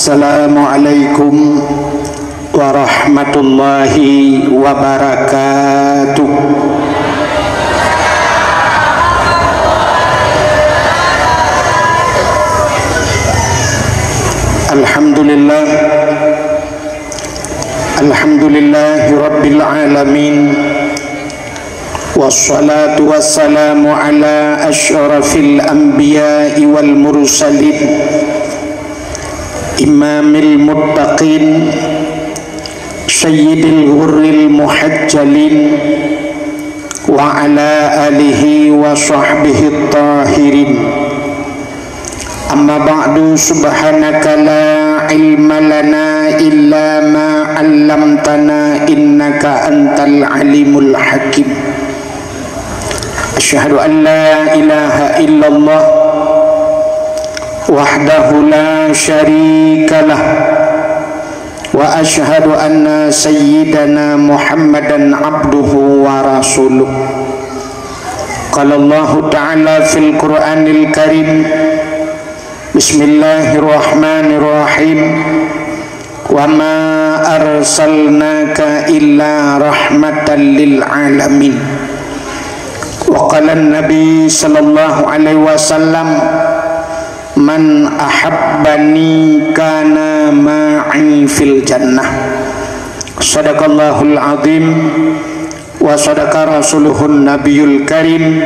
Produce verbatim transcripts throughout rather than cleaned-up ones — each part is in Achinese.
Assalamualaikum warahmatullahi wabarakatuh. Alhamdulillah. Alhamdulillahirabbil alamin. Wassalatu wassalamu ala asyrafil anbiya'i wal mursalin, imamil muttaqin, sayyidil ghurril muhajjalin, wa ala alihi wa sahbihi tahirin. Amma ba'du, subhanaka la ilma lana illa ma 'allamtana, innaka antal alimul hakim. Asyhadu an la ilaha illallah wahdahu la syarikalah, wa asyhadu anna sayyidana Muhammadan abduhu wa rasuluh. Qala Allahu ta'ala fil Qur'anil Karim, bismillahirrahmanirrahim, wa ma arsalnaka illa rahmatan lil alamin. Wa qala Nabi sallallahu alaihi wasallam, man ahabbani kana ma'i fil jannah. Sadaqallahul azim wa sadaqa rasuluhun nabiyul karim.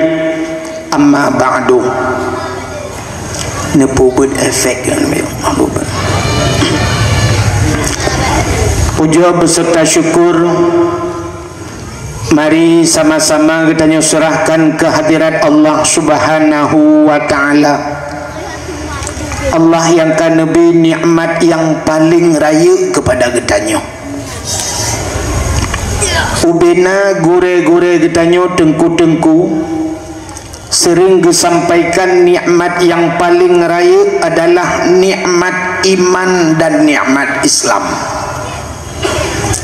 Amma ba'du. Neupeubuet efek nyan, pujoe beserta syukur mari sama-sama geutanyoe serahkan keu hadirat Allah Subhanahu wa Ta'ala. Allah nyang ka neubri nikmat nyang paleng rayeuk keupada geutanyoe. Ubena gurée-gurée geutanyoe, teungku-teungku, sering geusampaikan nikmat nyang paleng rayeuk adalah nikmat iman dan nikmat Islam.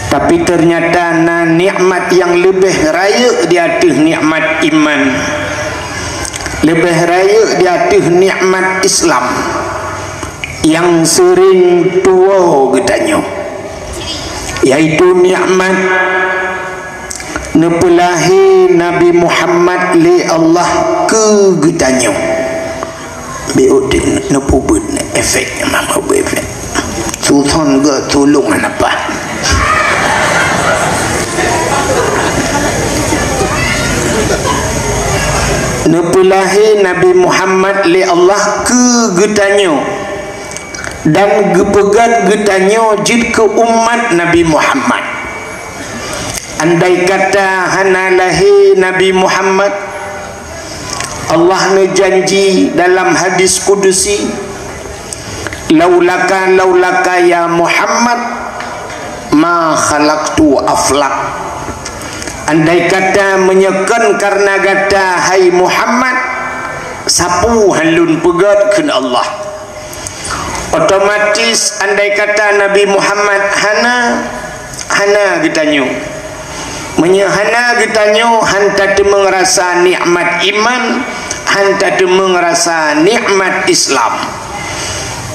Tapi ternyata na nikmat nyang leubeh rayeuk di ateueh nikmat iman, leubeh rayeuk di ateueh nikmat Islam, nyang sering tuwoe geutanyoe, yaitu nikmat neupeulahé Nabi Muhammad lé Allah keu geutanyoe. Beuti neupeubuet efek, memang peubuet efek. Suson geuh tulông hana paih. Neupeulahé Nabi Muhammad lé Allah keu geutanyoe dan geupeugét geutanyoe jeuet keu umat Nabi Muhammad. Andai kata hana lahé Nabi Muhammad, Allah neujanji dalam hadis kudusi, "Laulaka, laulaka ya Muhammad, ma khalaqtu aflak." Andai kata meunyoe kon karena gata, hai Muhammad, sapeue han lôn peugét, kheun Allah. Otomatis, andai kata Nabi Muhammad hana, hana geutanyoe. Meunyoe hana geutanyoe, han tateumeung rasa nikmat iman, han tateumeung rasa nikmat Islam.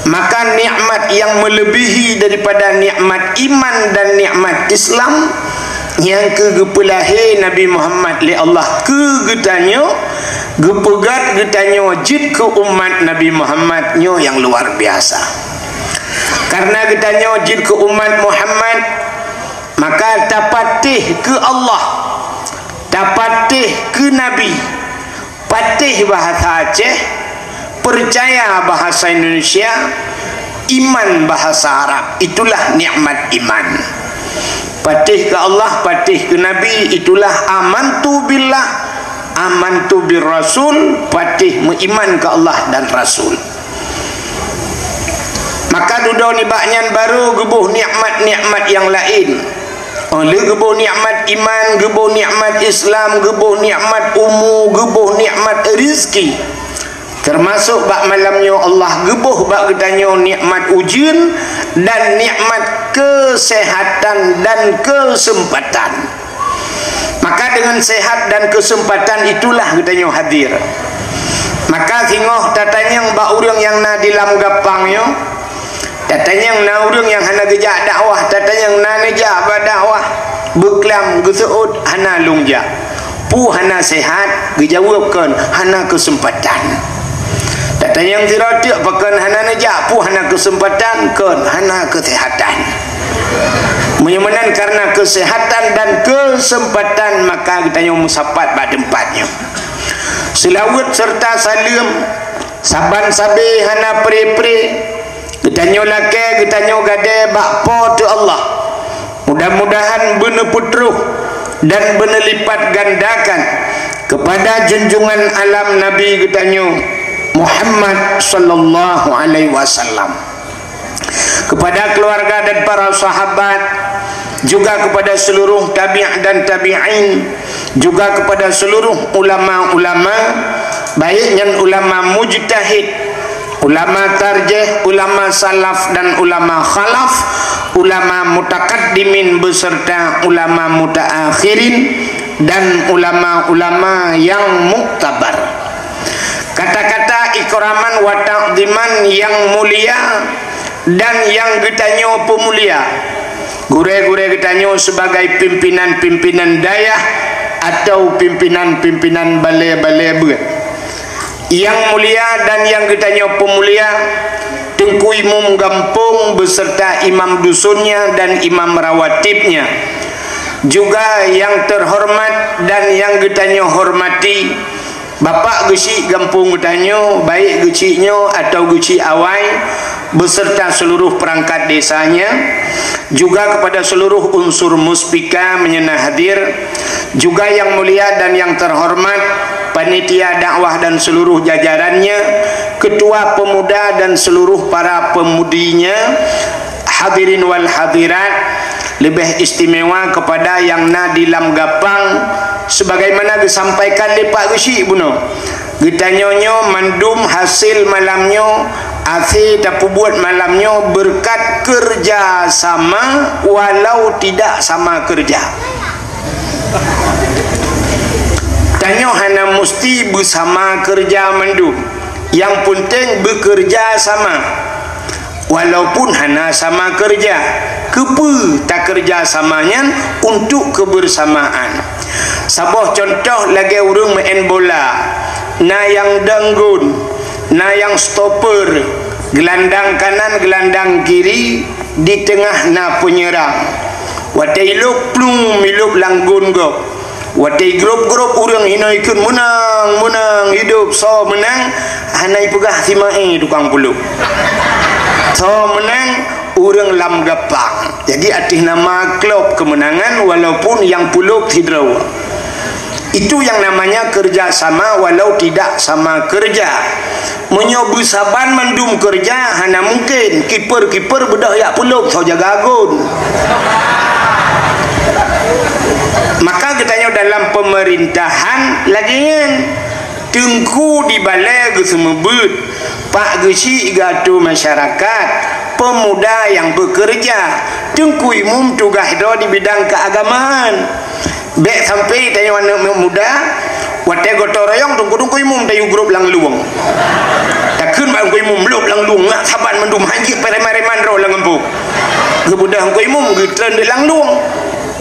Maka nikmat nyang meuleubèhi daripada nikmat iman dan nikmat Islam, nyang keu geupeulahé Nabi Muhammad lé Allah keu geutanyoe, geupeugét geutanyoe jeuet keu umat Nabi Muhammad nyoe nyang luar biasa. Karena geutanyoe jeuet keu umat Muhammad, maka tapatéh keu Allah, tapatéh keu Nabi, patéh bahasa Aceh, percaya bahasa Indonesia, iman bahasa Arab. Itulah nikmat iman. Patéh keu Allah, patéh keu Nabi, itulah amantu billah, amantu bir rasul, patéh meuiman keu Allah dan Rasul. Maka dudoe nibak nyan baru geuboh nikmat-nikmat nyang laén. Oh, lheueh geuboh nikmat iman, geuboh nikmat Islam, geuboh nikmat umu, geuboh nikmat rizki. Teumasok bak malam nyoe Allah geuboh bak geutanyoe nikmat ujeuen dan nikmat keuseuhatan dan keuseumpatan. Maka deungon seuhat dan keuseumpatan itulah geutanyoe hadir. Maka singoh tatanyong bak ureuëng nyang na di lam gampang nyoe, Tatanyong na ureuëng nyang hana geujak dakwah, tatanyong na neujak bak dakwah, beuklam geuseuôt hana lôn jak. Peue hana sehat, geujaweueb kon hana keuseumpatan. Tatanyong sidroe teuk pakon hana neujak, peue hana keuseumpatan, kon hana keusehatan. Meunyoe meunan karena keusehatan dan keuseumpatan, maka geutanyoe meusapat bak teumpat nyoe. Seulaweuet serta saleuem, saban sabe hana pre-pre, geutanyoe lakée, geutanyoe gadée bak Po teu Allah. Mudah-mudahan beuneupeutroh dan beuneulipatgandakan kepada junjungan alam Nabi geutanyoe Muhammad sallallahu alaihi wasallam, kepada keluarga dan para sahabat, juga kepada seluruh tabi' dan tabi'in, juga kepada seluruh ulama-ulama, baik nyan ulama mujtahid, ulama tarjih, ulama salaf dan ulama khalaf, ulama mutakaddimin beserta ulama mutaakhirin, dan ulama-ulama yang muktabar. Kata-kata ikraman wa ta'ziman yang mulia dan yang geutanyoe peumulia. Gurée-gurée geutanyoe sebagai pimpinan-pimpinan dayah atau pimpinan-pimpinan balée-balée beuet. Yang mulia dan yang geutanyoe peumulia, Teungku Imum gampông beserta imam dusunnya dan imam rawatibnya. Juga yang terhormat dan yang geutanyoe hormati, Bapak Geuchik gampông geutanyoe, baik Geuchik nyoe atau Geuchik Awai, beserta seluruh perangkat desanya, juga kepada seluruh unsur Muspika meunyoe na hadir, juga yang mulia dan yang terhormat panitia dakwah dan seluruh jajarannya, ketua pemuda dan seluruh para pemudinya, hadirin wal hadirat, leubeh istimewa kepada yang na di lam gapang, sebagaimana geusampaikan lé Pak Geuchik bunoe. Geutanyoe nyoe mandum hasil malam nyoe, akhé tapeubuet malam nyoe beureukat keureuja sama walau tidak sama keureuja. Tanyoe hana musti beusama keureuja mandum. Nyang peunteng beukeureuja sama. Walaupun hana sama keureuja, keupeue takeureuja sama nyan untuk kebersamaan. Saboh cuntoh lagée ureuëng meu'en bola, na nyang danggon, na nyang stoper, geulandang kanan, geulandang kiri, di teungoh na peunyeurang. Watée ilôb plueng, ilôb lam gon gob. Watée igrôb-grôb ureuëng hinoe ikheun, "Meunang, meunang, hidup, soe meunang?" Hana ipeugah si ma-é tukang peulôb. Soe meunang? Ureuëng lam gapang. Jadi ateueh nama klub kemenangan walaupun nyang peulôb sidroe. Itu yang namanya kerja sama walau tidak sama kerja. Meunyoe beusaban mandum keureuja, hana mungken kiper-kiper beudôh jak peulôb soe jaga gon. Maka geutanyoe dalam pemerintahan lagée nyan, teungku di balée geuseumeubeuet, pak geuchik geuatô masyarakat, pemuda nyang beukeureuja, teungku imum tugaih droe di bidang keagamaan. Bék sampai tanyoe aneuëk muda, watée gotong royong teungku-teungku imum tayue grôb lam lueng. Takheun bak teungku imum, "Lôb lam lueng, ngak saban mandum, hanjeuet preman-preman droe lam gampông." Geubeudôh teungku imum geutreun di lam lueng.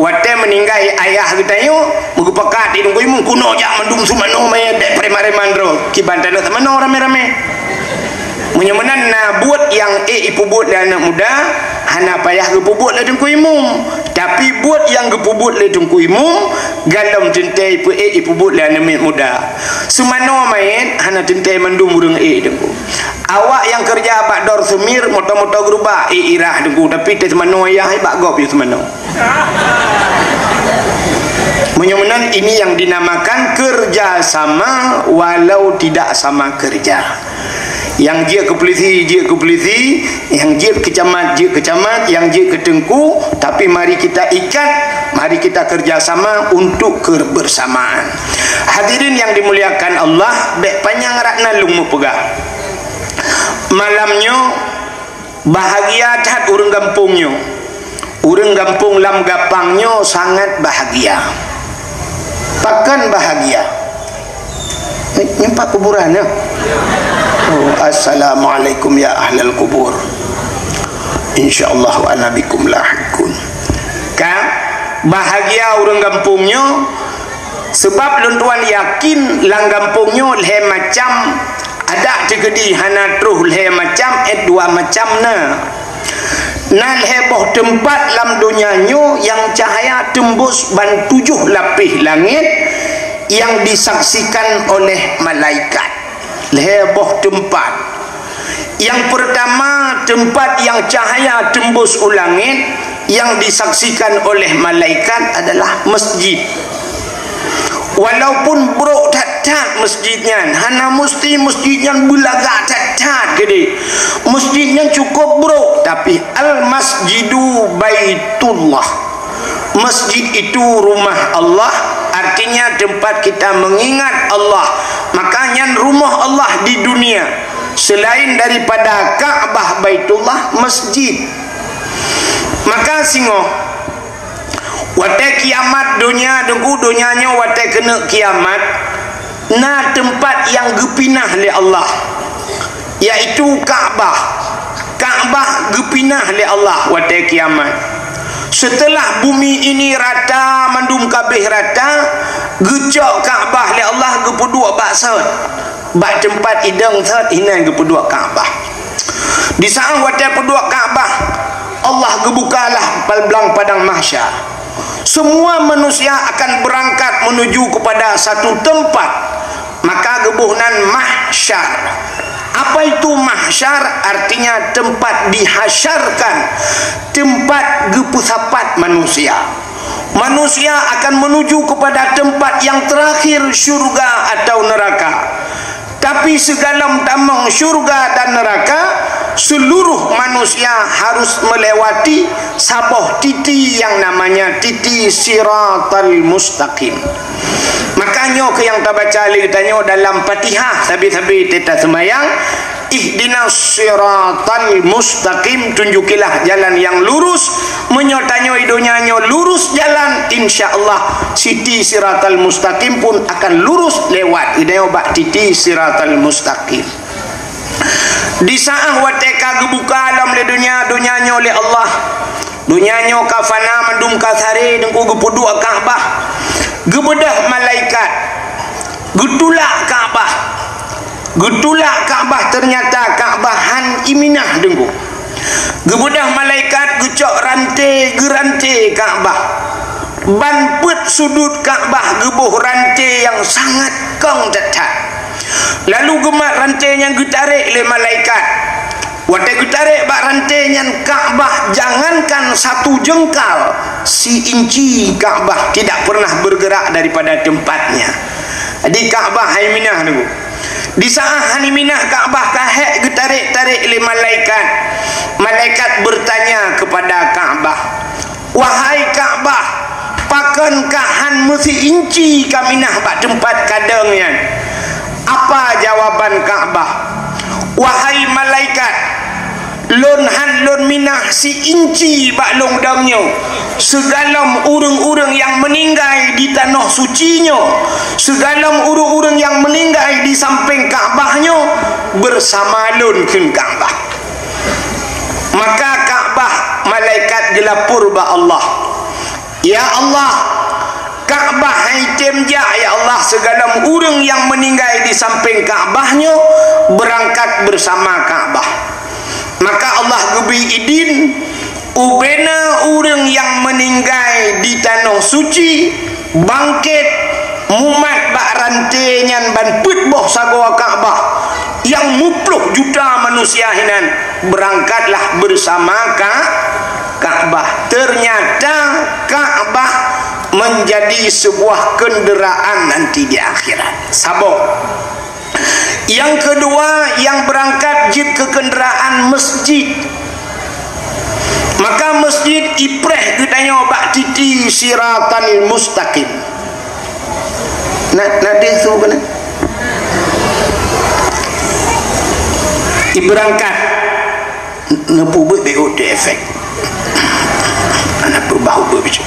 Watée meuninggai ayah geutanyoe, meugeupakat di teungku imum, "Keunoe jak mandum seumanoe manyét, bék preman-preman droe." Kiban tanyoe seumanoe ramé-ramé. Meunyoe meunan na buet nyang ék ipeubuet lé aneuëk muda, hana payah geupeubuet lé teungku imum. Tapi buet nyang geupeubuet lé teungku imum, galom teuntée ipeu-ék ipeubuet lé aneuëk muda. Seumanoe manyét hana teuntée mandum ureuëng ék teungku. Awak nyang keureuja bak dor seumir, moto-moto geurubak, ék irah teungku, tapi teuh seumanoe ayah bak gob yue seumanoe. Meunyoe meunan, ini yang dinamakan kerja sama walau tidak sama kerja. Nyang jeuet keu polisi, jeuet keu polisi, nyang jeuet keu camat, jeuet keu camat, nyang jeuet keu teungku, tapi mari kita ikat, mari kita kerja sama untuk kebersamaan. Hadirin yang dimuliakan Allah, bék panyang rat na lôn meupeugah. Malam nyoe, bahagia that ureuëng gampông nyoe. Ureuëng gampông lam gapang nyoe sangat bahagia. Pakon bahagia? Ni, nyoe pat kuburan nyoe. Oh, assalamualaikum ya ahlal kubur. Insya Allah wa ana bikum lahiqun. Ka bahagia ureuëng gampông nyoe, sebab lôn tuan yakin lam gampông nyoe lhée macam adak teukeudi hana troh lhée macam, eh, dua macam na. Na lhée boh teumpat lam donya nyoe nyang cahya teumbus ban tujoh lapéh langét nyang disaksikan oleh malaikat. Lhée boh teumpat. Nyang peurtama, teumpat nyang cahya teumbus u langét nyang disaksikan oleh malaikat adalah masjid. Walaupun brok that-that masjid nyan, hana musti masjid nyan beulagak that-that keudeh. Masjid nyan cukup brok, tapi al-masjidu baitullah. Masjid itu rumah Allah, artinya tempat kita mengingat Allah. Maka nyan rumah Allah di dunia. Selain daripada Ka'bah Baitullah, masjid. Maka singoh, watée kiamat donya, deungoe donya nyoe watée keuneuk kiamat, na teumpat nyang geupinah lé Allah, yaitu Ka'bah. Ka'bah geupinah lé Allah watée kiamat. Seuteulah bumi ini rata, mandum kabeh rata, geucok Ka'bah lé Allah, geupeuduek bak sot. Bak teumpat idong sot inan geupeuduek Ka'bah. Di saát watée peuduek Ka'bah, Allah geubukalah palblang padang mahsyar. Semua manusia akan berangkat menuju kepada satu tempat, maka geuboh nan mahsyar. Apa itu mahsyar? Artinya tempat dihasyarkan, tempat geupeusapat manusia. Manusia akan menuju kepada tempat yang terakhir, syurga atau neraka. Tapi sigohlom tamong syurga dan neraka, seluruh manusia harus melewati saboh titi yang namanya titi Siratal Mustaqim. Maka nyoe keuh nyang tabaca lé geutanyoe dalam Fatihah sabe-sabe teuta seumayang, "Ihdinas siratal mustaqim," tunjukilah jalan yang lurus. Meunyoe tanyoe i donya nyoe lurus jalan, insya Allah siti siratal mustaqim pun akan lurus lewat. Geutanyoe bak titi siratal mustaqim. Di saát watée ka geubuka lom lé donya, donya nyoe lé Allah, donya nyoe ka fana, mandum ka saré, deungoe geupeuduek Ka'bah, geubeudôh malaikat, geutulak Ka'bah. Geutulak Ka'bah, ternyata Ka'bah han iminah deungoe. Geubeudôh malaikat, geucok ranté, geuranté Ka'bah. Ban peuet sudut Ka'bah geuboh ranté nyang sangat kong that-that. Lalu geumat ranté nyan geutarek lé malaikat. Watée geutarek bak ranté nyan, Ka'bah jangankan satu jengkal, si inci Ka'bah tidak pernah bergerak daripada tempatnya. Jadi Ka'bah hai minah nunggu. Di saat han iminah Ka'bah ka hék geutarek-tarek lé malaikat. Malaikat bertanya kepada Ka'bah, "Wahai Ka'bah, pakon kah han meusi inci kaminah bak teumpat kadeueng nyan?" Apa jawaban Ka'bah? "Wahai malaikat, lôn han lôn minah si inci bak lôn dong nyoe. Sigohlom ureuëng-ureuëng nyang meuninggai di tanoh suci nyoe, sigohlom ureuëng-ureuëng nyang meuninggai di sampéng Ka'bah nyoe, beusama lôn," kheun Ka'bah. Maka Ka'bah, malaikat geulapor bak Allah, "Ya Allah, Ka'bah han item jak, ya Allah, sigohlom ureuëng nyang meuninggai di sampéng Ka'bah nyoe beurangkat beusama Ka'bah." Maka Allah geubri idin, ubena ureuëng nyang meuninggai di tanoh suci bangkét, mumat bak ranté nyan ban peuet boh sagoe Ka'bah, nyang muploh juta manusia hinan beurangkatlah beusama Ka-, Ka'bah. Ternyata Ka'bah menjadi sebuah kenderaan nanti di akhirat. Saboh. Nyang keudua, nyang beurangkat jeuet keu kenderaan masjid. Maka masjid ipreh geutanyoe bak titi siratal mustaqim. Na, na deuh su keunan? Ibeurangkat. Neupeubuet B O T efek. Anak peubah ubeuet bicu.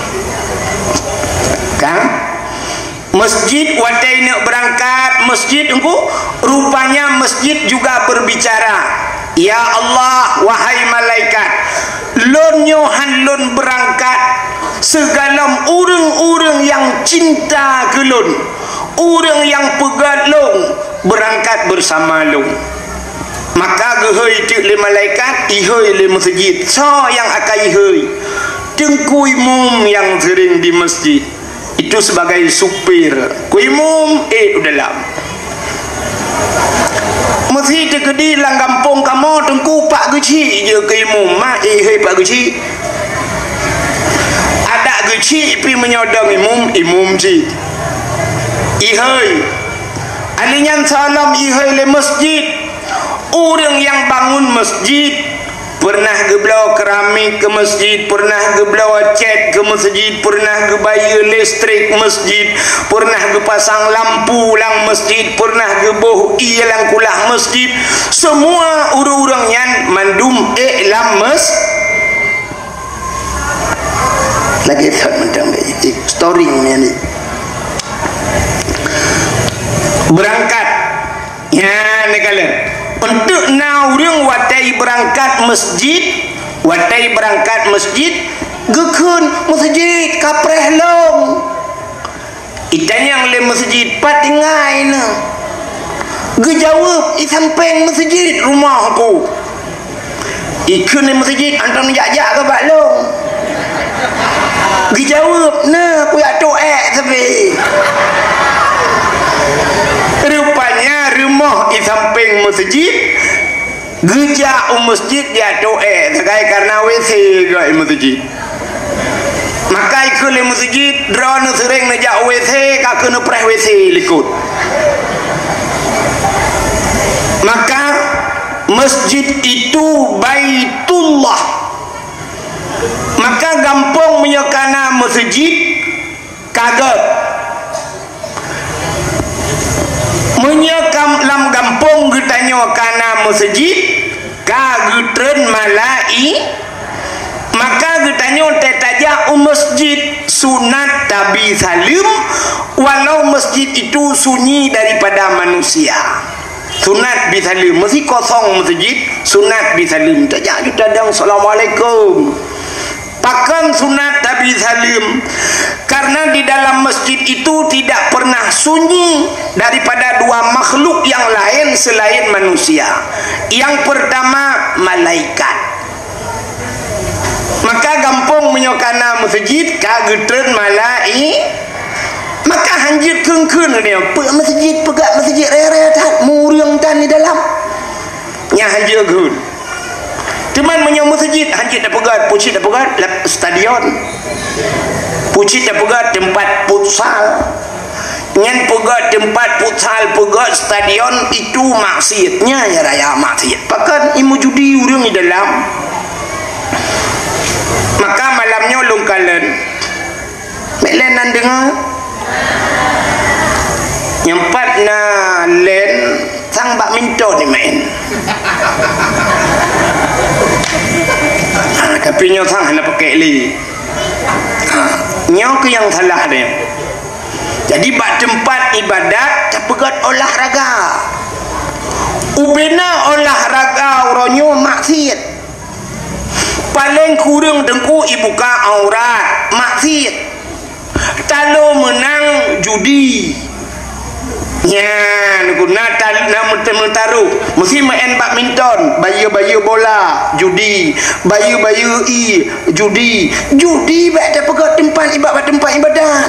Kan? Masjid watée neuk beurangkat, masjid engku, rupanya masjid juga berbicara. "Ya Allah, wahai malaikat, lôn nyoe han lôn beurangkat sigohlom ureuëng-ureuëng nyang cinta keu lôn, ureuëng nyang peugét lôn beurangkat beusama lôn." Maka geuhôi teuk lé malaikat, ihôi lé meuseujid. Soe nyang akan ihôi? Teungku Imum nyang seuring di meuseujid. Itu sebagai supir. Ku Imum, ék u dalam. Meusi teukeudi lam gampông kamoe Teungku, pak geuchik jeuet keu Imum, mak, ihôi pak geuchik. Adak geuchik pih meunyoe dong Imum, Imum chik. Ihôi. Ahli nyan salam ihôi lé meuseujid. Ureuëng nyang bangun meuseujid, peureunah geubloe keramik keu meuseujid, peureunah geubloe cét keu meuseujid, peureunah geubayeue listrik meuseujid, peureunah geupasang lampu lam meuseujid, peureunah geuboh ié lam kulah meuseujid. Seumua ureuëng-ureuëng nyan mandum ék lam meus-, lagée that mantong, storing nyan ni. Beurangkat. Nyan neukalon. Eunteuk na ureuëng watée beurangkat meuseujid, watée beurangkat meuseujid, geukheun, "Meuseujid ka preh lôn." Itanyong lé meuseujid, "Pat tinggai neuh?" Geujaweueb, "I sampéng meuseujid rumoh ku." Ikheun lé meuseujid, "Anton jak-jak keu bak lôn." Geujaweueb, "Na, kujak tôk ék sabe." Rupanya rumoh i sampéng meuseujid, geujak u meuseujid jak tôk ék, sagai karna W C geuh i meuseujid. Maka ikheun lé meuseujid, "Droeneuh seuréng neujak W C, ka keuh neupreh W C likot." Maka meuseujid itu Baitullah. Maka gampông meunyoe ka na meuseujid, ka gét. Meunyoe kam-, lam gampông geutanyoe ka na meuseujid, ka geutreun malai-, maka geutanyoe tajak u meuseujid, sunat tabi saleuem, walau meuseujid itu sunyi daripada manusia. Sunat bi saleuem, meusi kosong meuseujid, sunat bi saleuem. Tajak ju tadong, "Assalamualaikum." Pakon sunat tabi saleuem? Karena di dalam masjid itu tidak pernah sunyi daripada dua makhluk yang lain selain manusia. Yang pertama, malaikat. Maka gampông meunyoe ka na meuseujid, ka geutreun malai-, maka hanjeuet kheun-kheun nyan, "Peue meuseujid, peugah meuseujid raya-raya that, mureueng tan di dalam." Nyan hanjeuet kheun. Teuma meunyoe meuseujid, hanjeuet tapeugah, pucit tapeugah, lam stadion. Pucit tapeugah teumpat futsal. Nyan peugah teumpat futsal, peugah stadion, itu maksiat. Nyan ya raya maksiat. Pakon imeujudi ureueng di dalam. Maka malam nyoe lôn kalon. Mek lén nan deungoe. Nyang pat na lén sang badminton ni main. Ha, tapi nyoe sang hana pakai lé. Ha, nyoe keuh nyang salah dia. Jadi bak teumpat ibadat tapeugét olahraga. Ubena olahraga uroe nyoe maksiat. Paleng kureueng teungku ibuka aurat, maksiat. Talo meunang judi. Nyan, na tal-, na meute-, meutaruh. Meusi main badminton, bayeue-bayeue bola, judi. Bayeue-bayeue ie, judi. Judi bèk tapeugét teumpat iba-, bak teumpat ibadat.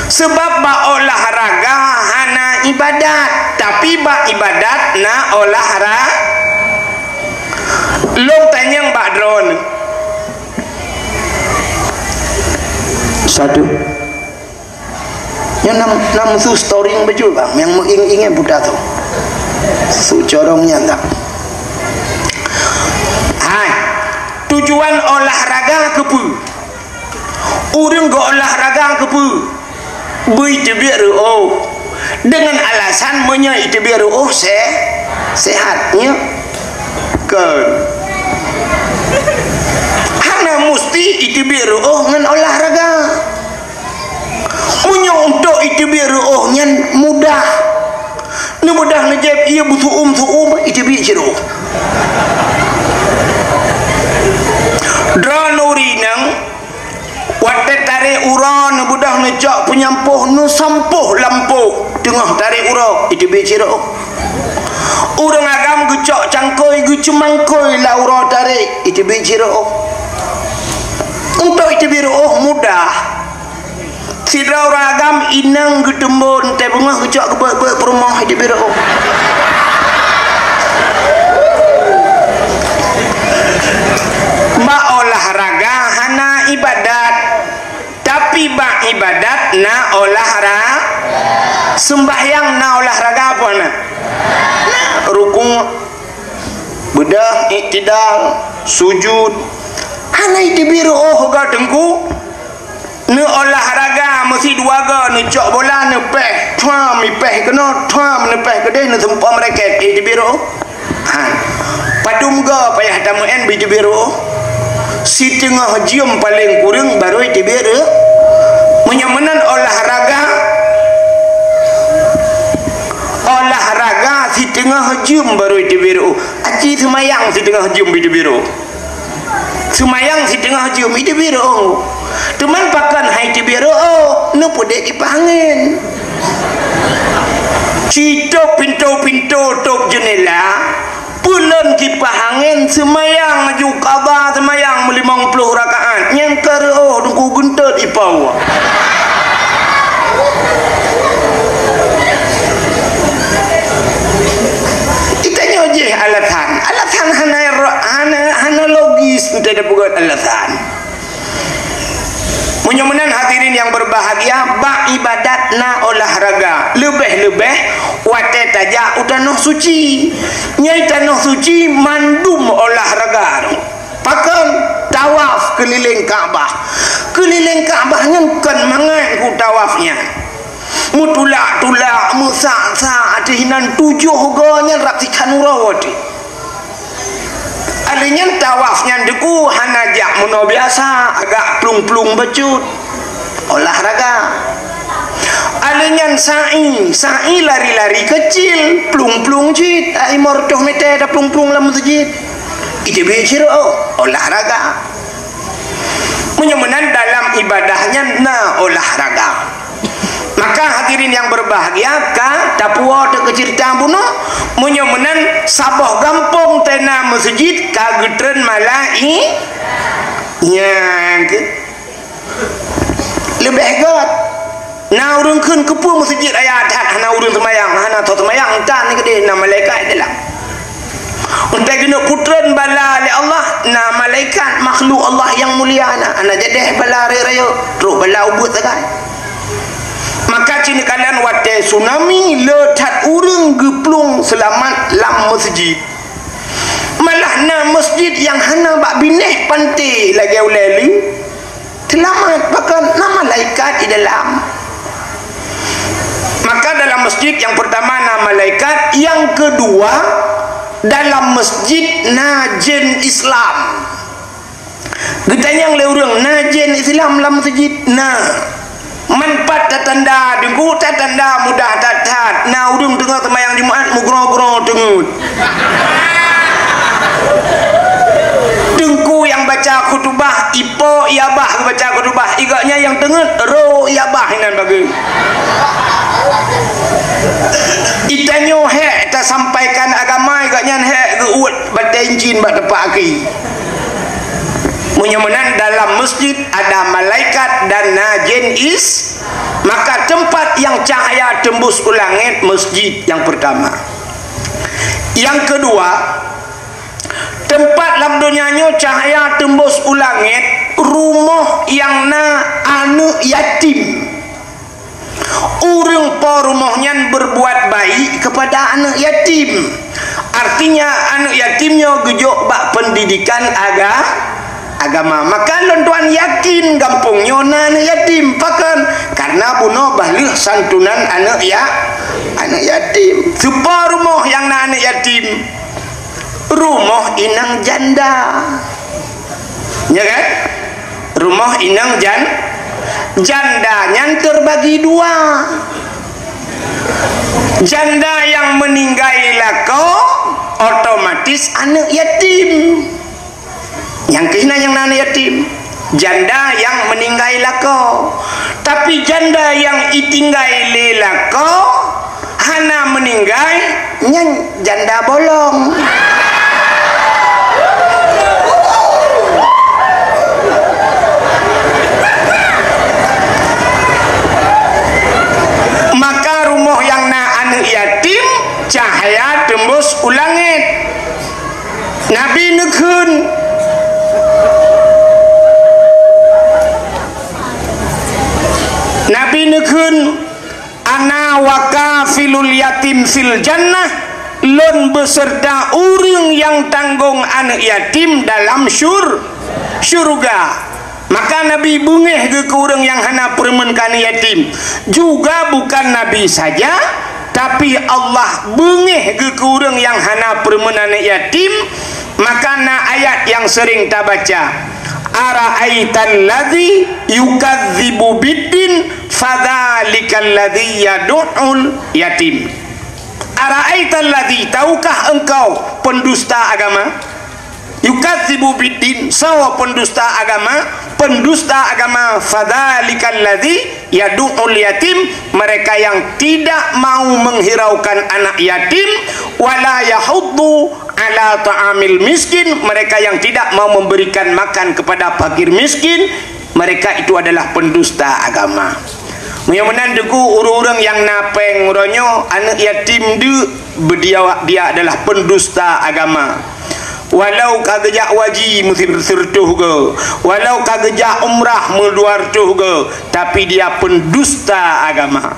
Sebab bak olahraga hana ibadat, tapi bak ibadat na olahra-, lôn tanyong bak droeneuh. Satu. Nyoe nam, nam su storing beujeuet bang, nyang meuingat-ingat buta tu. Su corong nyan tak. Hai, tujuan olahraga keupeue? Ureueng geuolahraga keupeue? Beu iteubiet reuôh. Deungon alasan meunyoe iteubiet reuôh se-, sehat, nyo? Kon. Hana musti iteubiet reuôh ngon olahraga. Meunyoe untuk iteubiet reuôh nyan mudah. Neubeudoh neujieb ié beusu'um-su'um, iteubiet sidroe. Droeneuh ureueng inong, watée tarek uroe neubeudoh neucok peunyampôh, neusampôh lampôh teungoh tarek uroe, iteubiet sidroe. Ureueng agam geucok cangkôi, geuceumangkôi lam uroe tarek, iteubiet sidroe. Untuk iteubiet reu'oh mudah. Sidroe ureueng agam inong geuteumbon, teubeungoh geucok geubeuet-beuet peurumoh, iteubiet reu'oh. Bak olahraga hana ibadat, tapi bak ibadat na olahra-, seumbahyang na olahraga apa na? Na rukuk, beudôh, iktidal, sujud. Hana iteubiet reu'oh ka teungku. Neuolahraga meusidua goe, neucok bola, neupéh, thuam, ipéh keunoe, thuam, neupéh keudeh, neuseumpom raket, eh, iteubiet reu'oh. Ha. Padum goe payah tameu'en bak iteubiet reu'oh? Siteungoh jeuem paleng kureueng baru iteubiet reu'oh. Meunyoe meunan olahraga, olahraga siteungoh jeuem baru iteubiet reu'oh. Aci seumayang siteungoh jeuem bak iteubiet reu'oh. Seumayang siteungoh jeuem, iteubiet reu'oh. Teuma pakon han iteubiet reu'oh, neupeudeh kipah angén. Citôb pintoe-pintoe, tôb jeunela, peulon kipah angén, seumayang laju, qadha seumayang meulimong ploh rakaat. Nyan ka reu'oh, teungku, geuntot ipau. Geutanyoe jih alasan. Alasan hana ro-, hana, hana logis, teupeugah alasan. Meunyoe meunan, hadirin yang berbahagia, bak ibadat na olahraga. Leubeh-leubeh watée tajak u tanoh suci. Nyang tanoh suci mandum olahraga. Pakon? Tawaf keulileng Ka'bah. Keulileng Ka'bah nyan kon mangat ku tawaf nyan. Meutulak-tulak, meusak-sak, ateueh inan tujoh goe nyan rab sikhan uroe teuh. Alheuh nyan tawaf nyan teungku hana jak meunoe biasa, agak plueng-plueng bacut. Olahraga. Alheuh nyan sa'i, sa'i lari-lari keucil, plueng-plueng cit, ai limong reutôh meter taplueng-plueng lam meuseujid. Iteubiet sidroe, olahraga. Meunyoe meunan dalam ibadah nyan na olahraga. Maka hadirin yang berbahagia, ka tapuwoe teuh keu ceurita bunoe, meunyoe meunan saboh gampông teuh na meuseujid ka geutreun malai-, nyang keu-, leubeh göt. Na ureuëng kheun keupeue meuseujid raya that hana ureuëng seumayang, hana tho seumayang, tan keudeh na malaikat di dalam. Untée keuneuk peutreun bala lé Allah, na malaikat makhluk Allah nyang mulia na, hana jadeh bala rayeuk-rayeuk, trok bala ubeut sagai. Maka cit neukalon watée tsunami le that ureuëng geuplueng seulamat lam meuseujid. Malah na meuseujid nyang hana bak binéh panté lagée ulée lé. Seulamat, bahkan na malaikat di dalam. Maka dalam masjid yang pertama na malaikat, yang kedua dalam masjid na jén Islam. Geutanyong lé ureuëng, na jén Islam lam masjid? Na. Man pat tatanda, teungku, tatanda mudah that-that. Na ureuëng teungoh seumayang Jumat meugroe-groe teungeut. Teungku nyang baca khutubah, ipo i abah geubaca khutubah, i gobnyan nyang teungeut, ro i abah inan bagoe. Itanyoe hék tasampaikan agama, i gobnyan hék geuuet batée incin bak teumpat aki. Meunyoe meunan dalam masjid ada malaikat dan na jén is, maka tempat yang cahaya tembus u langét masjid yang pertama. Yang kedua, tempat lam donya nyoe cahaya tembus u langét, rumoh nyang na aneuëk yatim. Ureuëng po rumoh nyan berbuat baik kepada aneuëk yatim. Artinya, aneuëk yatim nyoe geujok bak pendidikan aga-, agama. Maka lôn tuan yakin gampông nyoe na aneuëk yatim. Pakon? Karena bunoe bah lheueh santunan aneuëk ya-, aneuëk yatim. Soe po rumoh nyang na aneuëk yatim? Rumoh inong janda. Ya kan? Rumoh inong jan-, janda nyan terbagi dua. Janda nyang meuninggai lakoe, otomatis aneuëk yatim. Nyang keuh na nyang na aneuëk yatim. Janda nyang meuninggai lakoe. Tapi janda nyang itinggai lé lakoe, hana meuninggai, nyan janda bolong. Maka rumoh nyang na aneuëk yatim, cahya teumbus u langét. Nabi neukheun, Nabi neukheun, "Ana wa kafilul yatim fil jannah," lôn beuseurta ureuëng nyang tanggong aneuëk yatim dalam syur-, syurga. Maka Nabi beungéh geuh keu ureuëng nyang hana peureumeun keu aneuëk yatim. Juga bukan Nabi saja, tapi Allah beungéh geuh keu ureuëng nyang hana peureumeun aneuëk yatim. Maka na ayat nyang seuring tabaca, "Ara'aital ladzi yukadzibu biddin, fadzalikal ladzi yadu'ul yatim." "Ara'aital ladzi," tahukah engkau pendusta agama? "Yukadzibu biddin," soe pendusta agama? Pendusta agama, "Fadzalikal ladzi yadu'ul yatim," mereka yang tidak mau menghiraukan anak yatim, "wala yahuddu ala ta'amil miskin," mereka yang tidak mau memberikan makan kepada fakir miskin, mereka itu adalah pendusta agama. Meunyoe meunan Teungku, ureuëng-ureuëng nyang na péng uroe nyoe, aneuëk yatim deuk, dia, dia adalah pendusta agama. Walau ka geujak haji meusireutoh go, walau ka geujak umrah meudua reutôh go, tapi dia pendusta agama.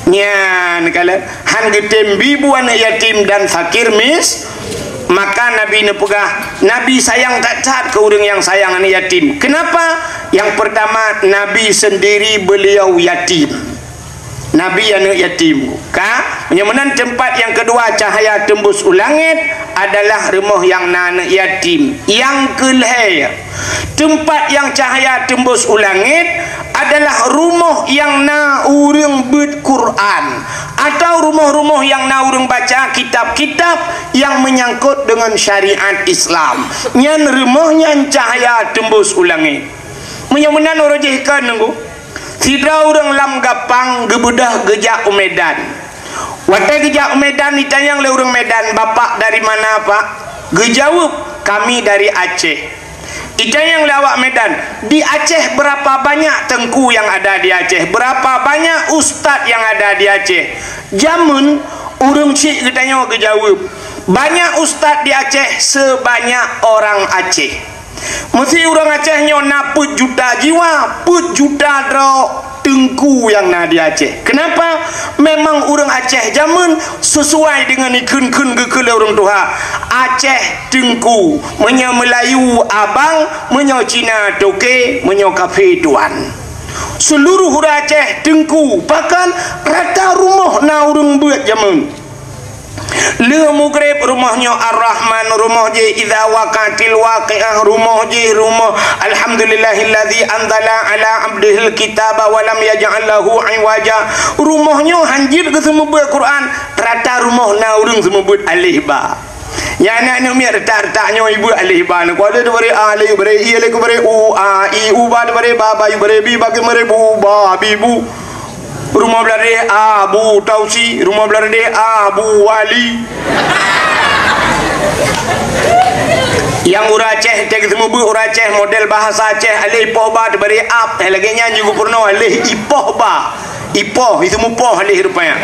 Nyan kalon, han geutem bi bu aneuëk yatim dan fakir mis-, maka Nabi neupeugah, Nabi sayang that-that keu ureuëng nyang sayang aneuëk yatim. Kenapa? Yang pertama, Nabi sendiri beliau yatim. Nabi aneuëk yatim. Ka? Nyang meunan teumpat nyang keudua cahya teumbus u langét adalah rumoh nyang na aneuëk yatim. Nyang keulhée, teumpat nyang cahya teumbus u langét adalah rumoh nyang na ureuëng beuet Quran, atau rumoh-rumoh nyang na ureuëng baca kitab-kitab nyang meunyangkot deungon syariat Islam. Nyan rumoh nyan cahya teumbus u langét. Meunyoe meunan uroe jih kon Teungku. Sidroe ureuëng lam gampang geubeudôh geujak u Medan. Watée geujak u Medan, itanyong lé ureuëng Medan, "Bapak dari mana, Pak?" Geujaweueb, "Kami dari Aceh." Itanyong lé awak Medan, "Di Aceh berapa banyak teungku yang ada di Aceh? Berapa banyak ustaz yang ada di Aceh?" Jameun ureuëng chik geutanyoe geujaweueb, "Banyak ustaz di Aceh sebanyak orang Aceh." Meusi ureuëng Aceh nyoe na peuet juta jiwa, peuet juta droe teungku nyang na di Aceh. Kenapa? Memang ureuëng Aceh jameun sesuai deungon ikheun-kheun geukheun lé ureuëng tuha. Aceh teungku, meunyoe Meulayu abang, meunyoe Cina toke, meunyoe kafé tuan. Seluruh ureuëng Aceh teungku, bahkan rata rumoh na ureuëng beuet jameun. Lheueh mugreb rumoh nyoe Ar-Rahman, rumoh jih Idza Waqa'atil Waqi'ah, rumoh jih rumoh Alhamdulillahilladzi anzala ala abdihil kitaba wa lam yaj'al lahu iwaja. Rumoh nyoe hanjeuet geuseumeubeuet Quran, rata rumoh na ureuëng seumeubeuet alif ba. Nyan aneuk-aneuk miet retak-retak nyoe ibeuet alif ba. Nyoe kuat diberi alif, beri i, alif beri u, a, i, u, ba diberi ba, ba, yu beri bi, ba geumeri bu, ba, bi, bu. Rumoh blah deh Abu Tausi, rumoh blah deh Abu Wali. Nyang ureuëng Aceh, teuka seumeubeuet ureuëng Aceh model bahasa Aceh, aleh ipoh ba teubari ap, eh, lagée nyan jih geupeureunoe aleh ipoh ba. Ipoh, itu mupoh aleh rupanya.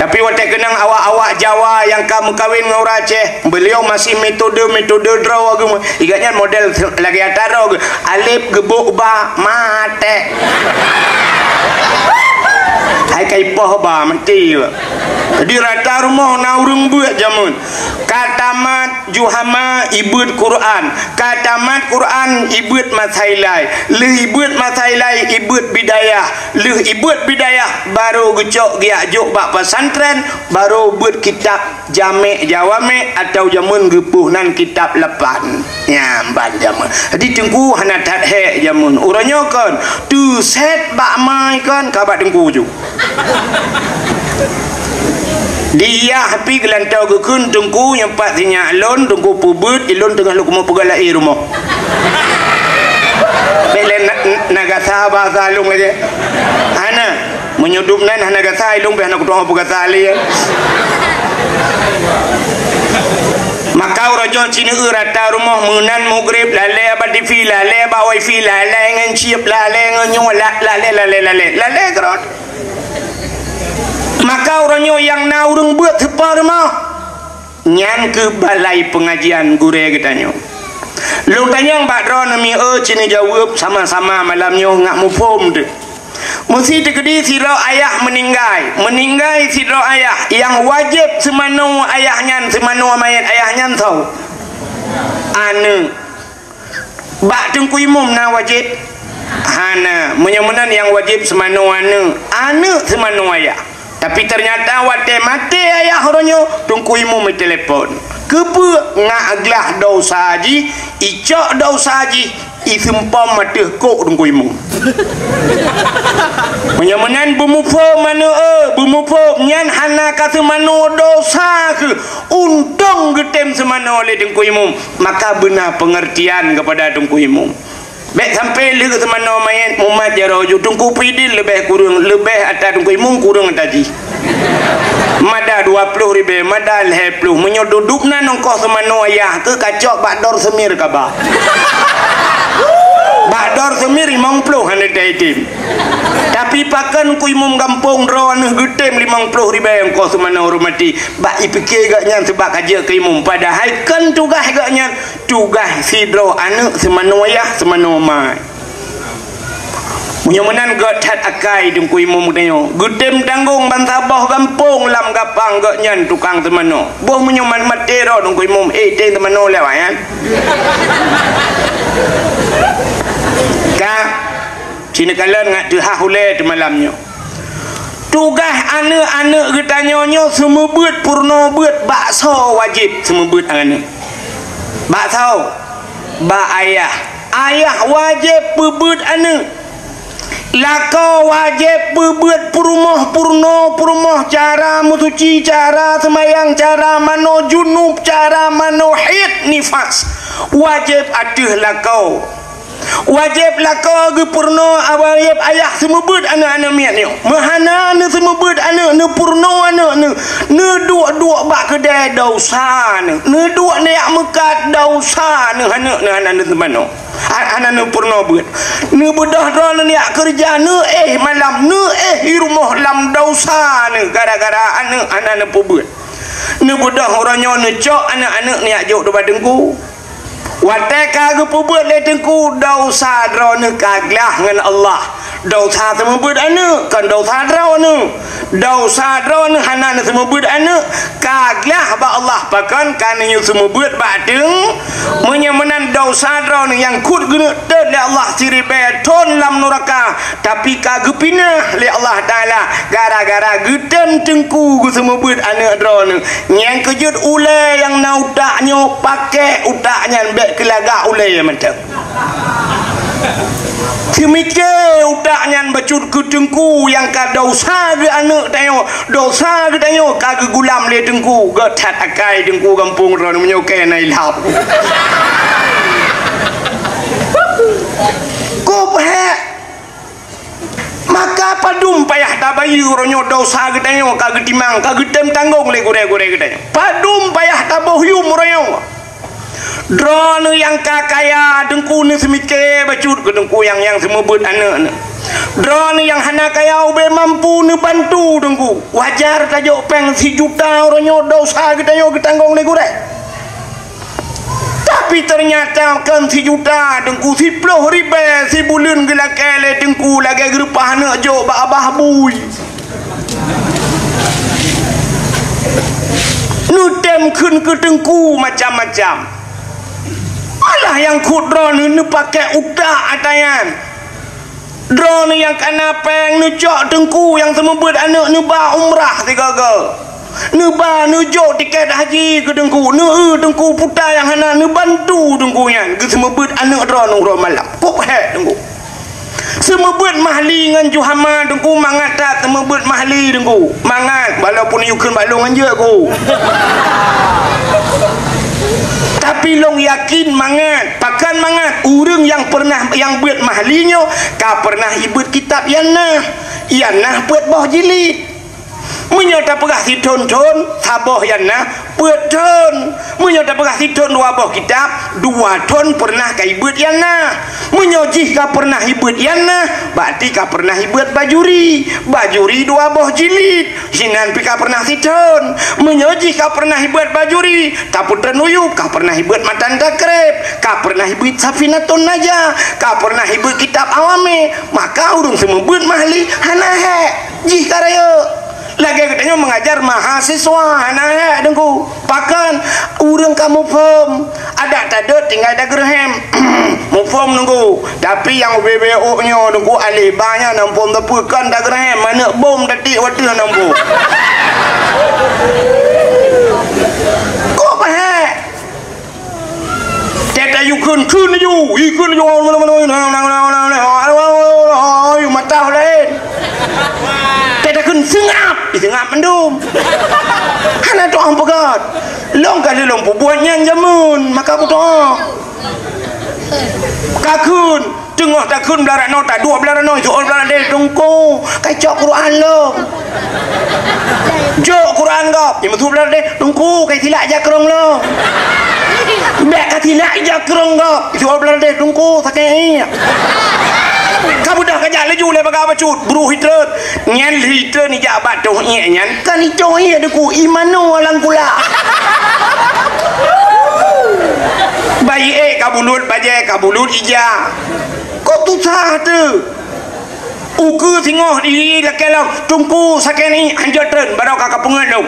Tapi watée keunong awak-awak Jawa nyang ka meukawen ngon ureuëng Aceh, beliau masih metode-metode droe geuh. Igat nyan model lagée atra droe geuh. Alif geubok ba, maté. Hai ka ipoh ba, maté ba. Jadi rata rumoh na ureuëng beuet jameun. Ka tamat juhama ibeuet Quran. Ka tamat Quran ibeuet masailai. Lheueh ibeuet masailai ibeuet bidayah. Lheueh ibeuet bidayah baru geucok geujak jok bak pesantren, baru beuet kitab Jamek Jawamik atau jameun geupoh nan kitab lapan. Nyan ban jameun. Jadi teungku hana that hék jameun. Uroe nyoe kon, teusét bak mai kon ka bak teungku ju. Di yah pih geulantoe geukheun, "Teungku, nyoe pat sinyak lôn, Teungku peubuet, ilôn teungoh lôn keumeung peugah laén rumoh." Bék lé na, na gasa basa lôn lagée. Hana. Meunyoe dum nan hana gasa, ilôn pih hana kutu'oh peugasa lé. Maka uroe nyoe ci neueu rata rumoh, meunan mugrib, lalée bak tivi, lalée bak wifi, lalée ngon chip, lalée ngon nyoe, la, lalée, lalée, lalée. Lalée keurot. Maka uroe nyoe nyang na ureuëng beuet teupeue rumoh, nyan keuh balai peungajian gurée geutanyoe. Lôn tanyong bak droeneuh mieu ci neujaweueb sama-sama malam nyoe ngat muphom teuh. Meusi teukeudi sidroe ayah meuninggai, meuninggai sidroe ayah, nyang wajéb seumanoe ayah nyan, seumanoe manyét ayah nyan soe? Aneuëk. Bak Teungku Imum na wajéb? Hana. Meunyoe meunan nyang wajéb seumanoe aneuëk, aneuëk seumanoe ayah. Tapi teunyata watée maté ayah uroe nyoe, Teungku Imum itelepon. Keupeue? Ngat glah desya jih, icok desya jih, iseumpom ateueh kok Teungku Imum. Meunyoe meunan beumuphom aneuëk, eh, beumuphom nyan hana ka seumanoe desya keuh, untông geutem seumanoe lé Teungku Imum. Maka beuna peungeurtian keupada Teungku Imum. Bék sampai lheueh seumanoe manyét mumat jaroe ju Teungku Pidin leubeh kureueng, leubeh ata Teungku Imum kureueng ata jih. Mada dua ploh ribée, mada lhée ploh. Meunyoe duduek na nongkoh seumanoe ayah keuh kacok bak dor seumir kaba. Bak dor seumir limong ploh hana taitem. Tapi pakon Teungku Imum gampông droeneuh geutem limong ploh ribée nongkoh seumanoe hormati. Bak ipike geuh nyan seubab ka jeuet keu imum. Padahai kon tugaih geuh nyan. Tugaih sidroe aneuëk seumanoe yah seumanoe mai. Meunyoe meunan gét that akai Teungku Imum geutanyoe, geutem tanggong bansaboh gampông lam gapang gét nyan tukang seumanoe. Boh meunyoe man maté droe Teungku Imum, eh, tem seumanoe lé awak nyan. Ka, sineukala ngat teuhah ulée teumalam nyoe. Tugaih aneuëk-aneuëk geutanyoe nyoe seumeubeuet peurunoe beuet baksoe wajéb seumeubeuet aneuëk. Baksoe, bak ayah. Ayah wajéb peubeuet aneuëk. Lakoe wajéb peubeuet peurumoh, peurunoe, peurumoh, cara meusuci, cara seumayang, cara manoe junub, cara manoe haid nifas. Wajéb ateueh lakoe. Wajéb lakoe geupeurunoe, wajéb ayah seumeubeuet aneuëk-aneuëk miet nyoe. Meuhana neuseumeubeuet aneuëk, neupeurunoe aneuëk, neu, neuduek-duek bak keudée desya neuh, neuduek neujak meukat desya neuh, aneuëk neuh hana neuseumanoe, ha, hana neupeurunoe beuet. Neubeudôh droe neujak keureuja, neuéh malam, neuéh i rumoh lam desya neuh gara-gara aneuëk hana neupeubeuet. Neubeudôh uroe nyoe neucok aneuëk-aneuëk neujak jok dubak teungku. Watée ka geupeubeuet lé teungku, desya droeneuh ka glah ngon Allah. Desya seumeubeuet aneuëk, kon desya droeneuh. Desya droeneuh hana neuseumeubeuet aneuëk, ka glah bak Allah pakon ka neunyoe seumeubeuet bak teung. Meunyoe meunan desya droeneuh nyang kut geuneuk teuet lé Allah siribée thon lam nuraka, tapi ka geupinah lé Allah Taala gara-gara geutem teungku geuseumeubeuet aneuëk droeneuh. Nyang keujeuet ulée nyang na utak nyoe, pakék utak nyan bék keu lagak ulée mantong. Seumike utak nyan bacut keu teungku nyang ka desya geuh aneuëk tanyoe, desya geutanyoe ka geugulam lé teungku, gét that akai teungku gampông droeneuh meunyoe keu na ilham. Kop hék. Maka padum payah tabayeue uroe nyoe desya geutanyoe ka geutimang, ka geutem tanggong lé gurée-gurée geutanyoe. Padum payah taboh yuem uroe nyoe. Droeneuh nyang ka kaya teungku neuseumike bacut keu teungku nyang, nyang seumeubeuet aneuëk neuh. Droeneuh nyang hana kaya ubé mampu neubantu teungku. Wajar tajok péng sijuta uroe nyoe desya geutanyoe geutanggong lé gurée. Tapi teunyata kon sijuta teungku, siploh ribée sibuleuen geulakée lé teungku lagée geureupah aneuëk jok bak abah bui. Neutem kheun keu teungku macam-macam. Malah nyang kut droeneuh neupakék utak ata nyan. Droeneuh nyang kana péng neucok teungku nyang seumeubeuet aneuëk neuba umrah sigoe-goe. Neuba neujok tiket haji keu teungku, neueu teungku puta nyang hana, neubantu teungku nyan geuseumeubeuet aneuëk droeneuh uroe malam. Kop hék teungku. Seumeubeuet mahli ngon juhama, Teungku, mangat that seumeubeuet mahli, Teungku. Mangat, walaupun yue kheun bak lôn ngon jeuet, ku. Tapi lôn yakin mangat, pakon mangat, ureuëng nyang peureunah, nyang beuet mahli nyoe ka peureunah ibeuet kitab Ianah. Ianah peuet boh jilid. Meunyoe tapeugah sithon-thon, saboh Ianah, peuet thon. Meunyoe tapeugah sithon dua boh kitab, dua thon peureunah ka ibeuet Ianah. Meunyoe jih ka peureunah ibeuet Ianah, berarti ka peureunah ibeuet Bajuri. Bajuri dua boh jilid, hinan pih ka peureunah sithon. Meunyoe jih ka peureunah ibeuet Bajuri, tapeutreun uyueb ka peureunah ibeuet Matan Takrib, ka peureunah ibeuet Safinatun Najah, ka peureunah ibeuet kitab Awame, maka ureuëng seumeubeuet mahli hana hék. Jih ka rayeuk. Lagée geutanyoe mengajar mahasiswa, hana hék, Teungku. Pakon ureuëng ka muphom, adak tadot tinggai dageureuhem. Muphom, Teungku. Tapi nyang ubé-bé ôk nyoe, Teungku, aleh ba nyan na muphom teupeu kon dageureuhem, manök bom tatik watée na muphom. Kok pahé? Tét ayue kheun, kheun laju, ih, kheun laju, ayu mata laén. Tét takheun seungab, ih, seungab mandum. Hana tu'oh peugöt. Lôn ka lheueh lôn peubuet nyan jameun, maka kutu'oh. Ka kheun, teungoh takheun blah ranoe, taduek blah ranoe, jok blah ranoe, Teungku, ka cok Quran lôn. Jok Quran gob, nyang meusuet blah ranoe, Teungku, ka silak jakrong lôn. Bèk ka silak jakrong gob, jok blah ranoe, Teungku, sakét iek. Ka beudôh ka jak laju lé bagah bacut, bru hitreun. Nyan hitreun ijak bak toh iek nyan, kan itoh iek Teungku, imanu alang kula. Bayi ék ka bulut, bajée ka bulut ija. Kok tusah teuh? Ukeue singoh di lakée lom, Teungku sakét ni, hanjeuet treun, baroe ka kapeungeut lom.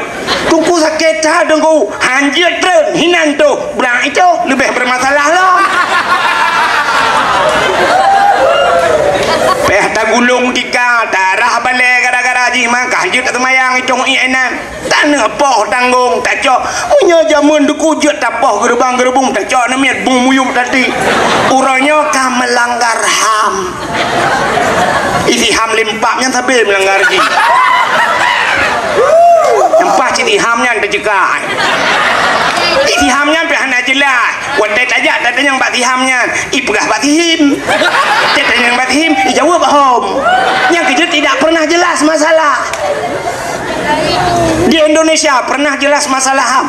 Teungku sakét that, Teungku, hanjeuet treun, hinan toh, blang itoh leubeh beureumasalah lom. Payah tagulong tika, tarah balée gara-gara jih mah, ka hanjeuet taseumayang itong iek inan. Taneuk poh tanggong tacok. Meunyoe jameun Teungku jeuet tapoh geureubang-geureubong tacok namiet bung muyueb tadi. Uroe nyoe ka meulanggar ham. Isi ham limpak nyan sabe meulanggar jih. Nyang paih cit iham nyan teuceuka. Isi ham nyan pih hana jeulaih. Watée tajak tatanyong bak siham nyan, ipeugah bak sihim. Tatanyong bak sihim, ijaweueb hom. Nyang keujeuet tidak pernah jelas masalah. Di Indonesia pernah jelas masalah ham?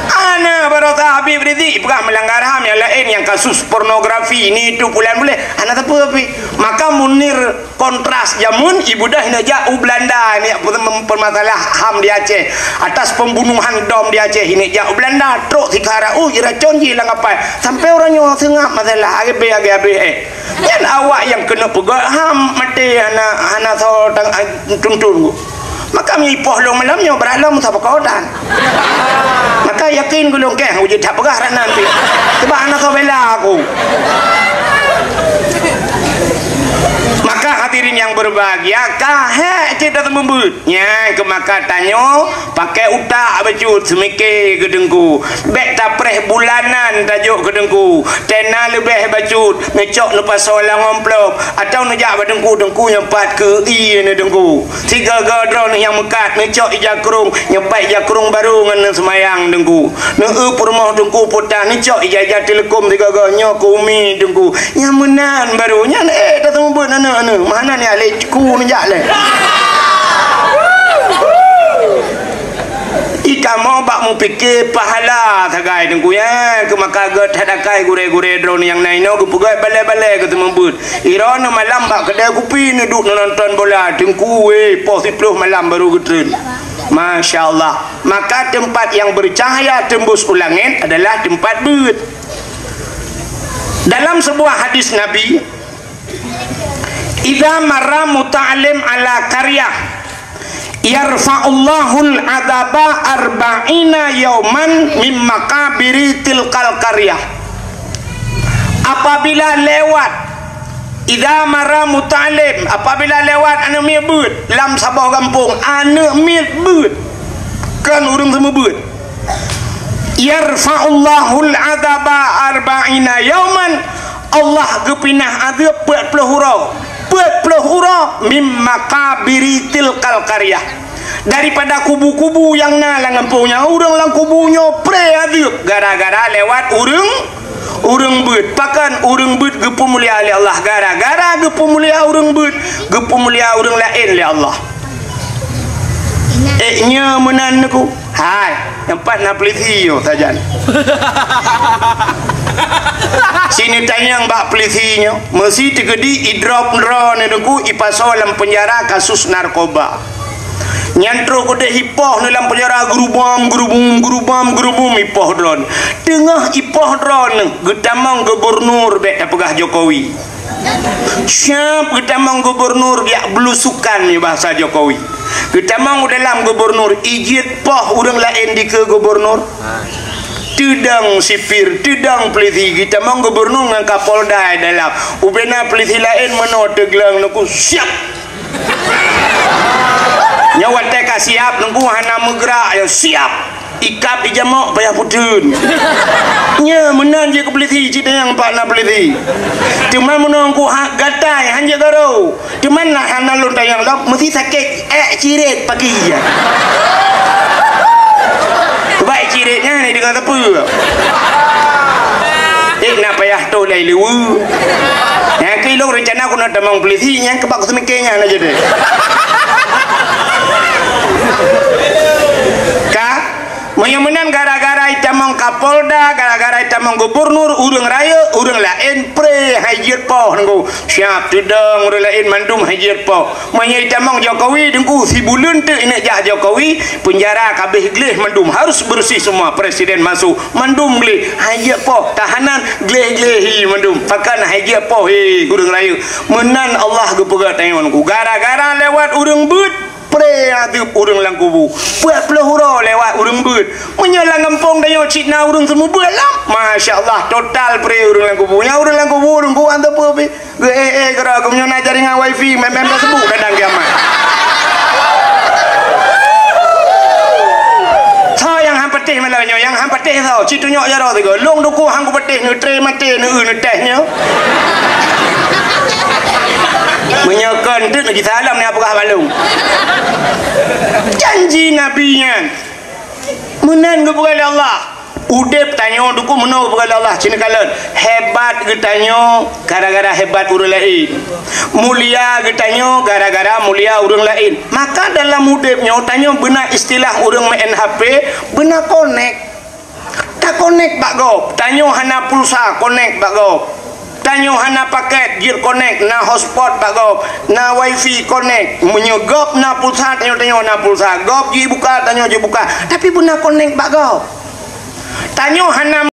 Hana, baroe Habib Rizik peugah melanggar ham, nyang laén nyang kasus pornografi, ni itu pulan buleh, hana teupeu pih. Maka Munir kontras jameun, ibudah neujak u Belanda, neujak peumasalah ham di Aceh. Atas pembunuhan dom di Aceh, neujak u Belanda, trok sikara u iracon jih lam kapai. Sampai uroe nyoe seungab masalah, agé-agé habéh, eh. Nyan awak nyang keuneuk peugöt ham maté hana, hana soe tang, ah, tuntun. Maka mi poh lôn malam nyoe brat lom saboh kodan. Maka yakin gulong keh uji that peugah rat nan pih. Sebab hana soe bela aku. Maka hadirin yang berbahagia, ka hék cit dah teumeubeut. Nyan keu maka tanyoe Pakai utak bacut, seumike keu Teungku. Bék tapreh bulanan tajok keu Teungku. Tena leubeh bacut, neucok neupasoe lam amplop, atawa neujak bak Teungku, Teungku nyoe pat keu ie neuh Teungku. Sigoe-goe droeneuh nyang meukat, neucok ija krông, nyoe pat ija krông barô ngon neuseumayang Teungku. Neueu peurumoh Teungku puta, neucok ija-ija teuleukom sigoe-goe nyoe keu umi Teungku. Nyang meunan barô, nyan ék tateumeubeuet aneuk-aneuk. Meuhana nyan lé ku neujak lé. Ikamoe bak mupike pahala sagai Teungku, ya, keu maka gét that akai gurée-gurée droeneuh nyang na inoe geupeugét balée-balée geuteumeubeut. Droeneuh malam bak keudée kupi neuduek neunonton bola Teungku, weh, poh siplôh malam barô geutreun. Masya Allah. Maka tempat yang bercahaya tembus u langét adalah tempat beuet. Dalam sebuah hadis Nabi, "Idza marra muta'allim ala qaryah, yarfa'ullahul adzaba arba'ina yauman mim maqabiri tilkal qaryah." Apabila lewat, idza marra muta'allim, apabila lewat aneuk miet beuet lam saboh gampông, aneuk miet beuet, kon ureuëng seumeubeuet. "Yarfa'ullahul adzaba arba'ina yauman," Allah geupinah azeub peuet ploh uroe. Peuet ploh uroe mim maqabiri tilkal qaryah. Daripada kubu-kubu nyang na lam gampông nyan, ureuëng lam kubu nyoe pré azeub gara-gara lewat ureuëng, ureuëng beuet. Pakon ureuëng beuet geupeumulia lé Allah? Gara-gara geupeumulia ureuëng beuet, geupeumulia ureuëng laén lé Allah. Eh, nyoe meunan neuku. Hai, nyang pat na peulisi nyoe sajan. Sini tanyong bak peulisi nyoe, meusi teukeudi idrop droe neuku ipasoe lam peunjara kasus narkoba. Nyan troh keudeh ipoh neu lam peunjara, geurubom, geurubum, geurubom, geurubum, ipoh droe. Teungoh ipoh droe neu geutamong gubernur, bék tapeugah Jokowi. Siap geutamong gubernur biak belusukan, nyoe bahasa Jokowi. Geutamong u dalam gubernur, ijeuet poh ureuëng laén dikeue gubernur. Teudong sipir, teudong peulisi, geutamong gubernur ngon Kapolda dalam. Ubena peulisi laén meunoe teugleng neuku, siap. Nyoe watée ka siap neuku hana meugerak, ya siap. Ikab dijamok payah puteun. Nyoe meunan jih keu peulisi, cit nyang pat na peulisi. Teuma meunong ku hak gatai hanjeuet garo. Teuma na hana lôn tanyong lom, meusi sakét ék ciret pagi. Bah ék ciret nyan deungon sapeue? Eh, na payah toh lai liweue. Nyang keu ilong rencana ku na tamong peulisi, nyang keubak ku seumiké nyan aja deh. Ka? Meunyoe meunan gara-gara itamong Kapolda, gara-gara itamong gubernur, ureuëng rayeuk, ureuëng laén pré hai jeuet poh neuku. Siap teudong ureuëng laén mandum hai jeuet poh. Meunyoe itamong Jokowi, deungku, sibuleuen teuk ineuk jak Jokowi, peunjara ka abéh gleh mandum, harus beureuséh semua, presiden masuk, mandum gleh, hai jeuet poh, tahanan gleh-gleh hi mandum, pakon hai jeuet poh hi ureuëng rayeuk. Meunan Allah geupeugah tanyoe neuku, gara-gara lewat ureuëng beuet, pré azeub ureuëng lam kubu. Peuet ploh uroe lewat ureuëng beuet. Meunyoe lam gampông tanyoe cit na ureuëng seumeubeuet lom, masya Allah, total pré ureuëng lam kubu. Nyang ureuëng lam kubu, ureuëng kubu hana peue pih. Geu-eh-eh keudroe, geumeunyoe na jaringan wifi, main-main Facebook, kadang kiamat. Soe nyang han patéh malam nyoe, nyang han patéh soe, ci tunyok jaroe sigoe. Lôn dukung han kupatéh, neutré maté, neu-eu neutéh nyoe. Meunyoe kon teuk neuji salam, neupeugah bak lôn. Janji Nabi nyan. Meunan geupeugah lé Allah. Udeb tanyoe dukung meunoe geupeugah lé Allah, ci neukalon. Hebat geutanyoe gara-gara hebat ureuëng laén. Mulia geutanyoe gara-gara mulia ureuëng laén. Maka dalam udeb nyoe tanyoe beuna istilah ureuëng main H P, beuna konek. Takonek bak gob, tanyoe hana pulsa, konek bak gob. Tanyoe hana paket, jeuet konek, na hotspot bak gob, na wifi, konek. Meunyoe gob na pulsa, tanyoe, tanyoe na pulsa. Gob jibuka, tanyoe jibuka. Tapi beuna konek bak gob. Tanyoe hana